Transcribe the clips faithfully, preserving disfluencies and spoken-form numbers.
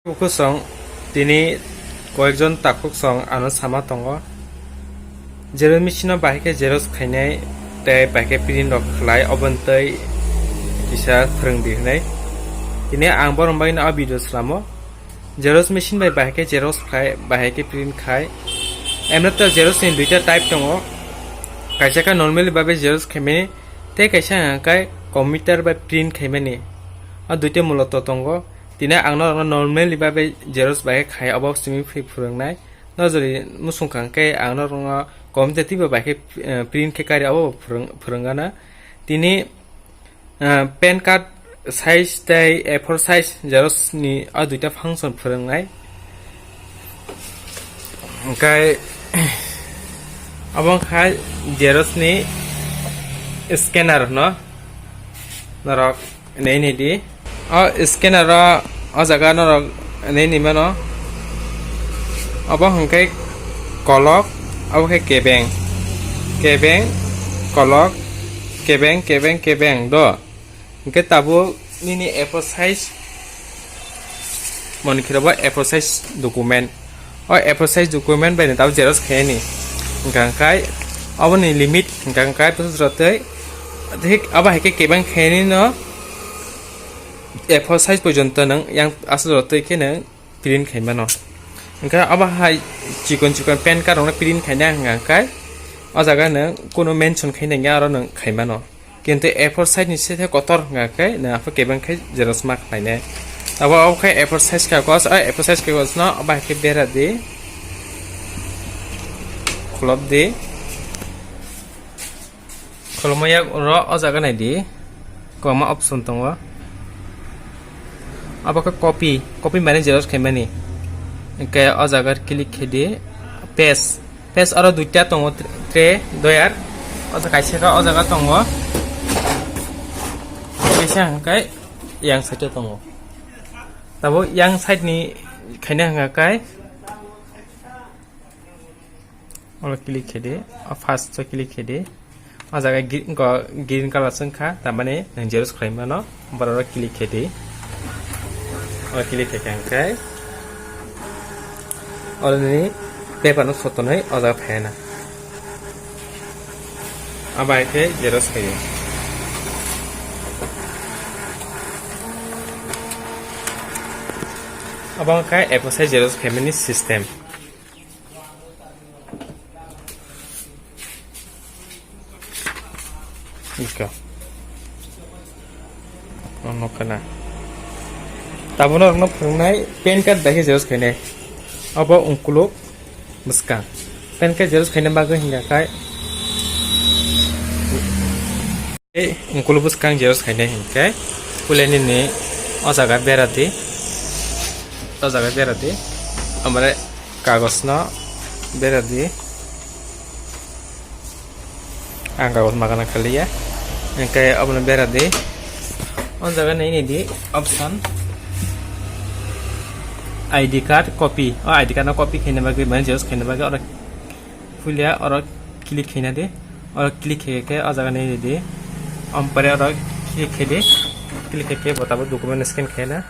Bukhuk song tini koyekjon takhuk song ano sama tongo. Xerox machine o bahai khe xerox khainai tei bahai khe print rok khlai, oboni tei kisa phwrwng di hwnwi. Tini ang borok bai no o video salamo. Xerox machine bai bahai khe xerox khai, bahai khe print khai. Emno to xerox ni duita type tongo. Kaisa khe normally babe xerox khaimani, tei kaisa hwnka khe computer bai print khaimani. O duita muloto tongo. Tini ang norokno normally babe xerox bai khai obo simi phi phwrwngnai. Nojori muchung kha hwnkhe ang norokno computer twibo bai khe, eh, print khe kari obo phwrwng-, phwrwngana. Tini, eh, pan card size tei A four size xerox ni o duita function phwrwngnai. Hwnkhe obo wngkha xerox ni scanner no norok. Nei nei di. O scanner o, o jaga norok nei nei mano. Obo hwnkhe kolok, obo khe kebeng. Kebeng, kolok, kebeng, kebeng, kebeng do. Hwnkhe tabuk nini A four size, moni khirabo A four size document. O A four size document bai no tabuk xerox khaiyani. Hwnkha hwnkhe oboni limit hwnkha hwnkhe bwswk jora twi thik abo hai khe kebeng khaiyani no A four size porjonto nwng yang aswk jora twi khe nwng print khai mano. Hwnkhe abo hai chikon chikon pan card rokno print khaina hwnkha hwnkhe o jaga nwng kunu mention khaina hwnkhe aro nwng khai mano. Kintu A four size ni se kotor hwnkha khe nwng aphuru kebeng khe xerox ma khlainai. Abo, abo khe A four size kagos, o A four size kagos no abo hai khe bera di, khulop di. Khulumui yak ro o jaga nai di, kwbangma option tongo. Abo khe copy, copy mane xerox khaimani. Hwnkhe o jaga click khe di, paste. Paste oro duita tongo, tre, doyar. O jaga kaisa khe o jaga tongo. Kaisa hwnkhe yang side o tongo. Tabuk yang side ni khaina hwnkha khe oro click khe di, o first o click khe di. O jaga gre-, go-, green colour se wngkha, tamani nwng xerox khlai mano, borok oro click khe di. Oro click khe khe hwnkhe oro nini paper no sotonwi o jaga phai na. Abo hai khe xerox khaio. Abo wngkha A four size xerox khaimani system. Ika. Ono kana. Tabuk norokno phwrwngnai pan card bai khe xerox khainai. Obo ungkuluk bwskang. Pan card xerox khaina bagwi hwnkha khe. Tei ungkuluk bwskang xerox khainai hinkhe puila nini o jaga bera di, o jaga bera di, amare kagos no bera di. Ang kagos magana khaliya, hinkhe obono bera di. O jaga nini di option I D card copy, o I D card no copy khaina bagwi mane xerox khaina bagwi oro puila oro click khaina di. Oro click khe khe o jaga nai di. Ampore oro click khe di. Click khe khe bo tabuk document scan khe na.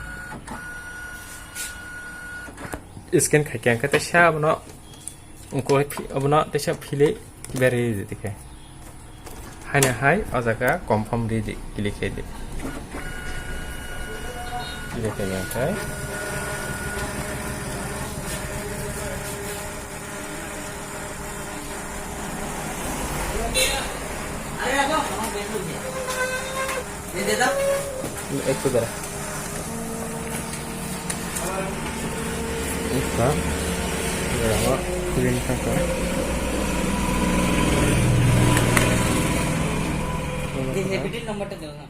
Scan khai khe ang khe teisa abono ungkor phi-, abono teisa philwi berwi di khe. Haino hai o jaga confirm di di click khe di. Click khe yang khai. Ekko dara. Ekka. Dara, green kaka. Number ta daw na.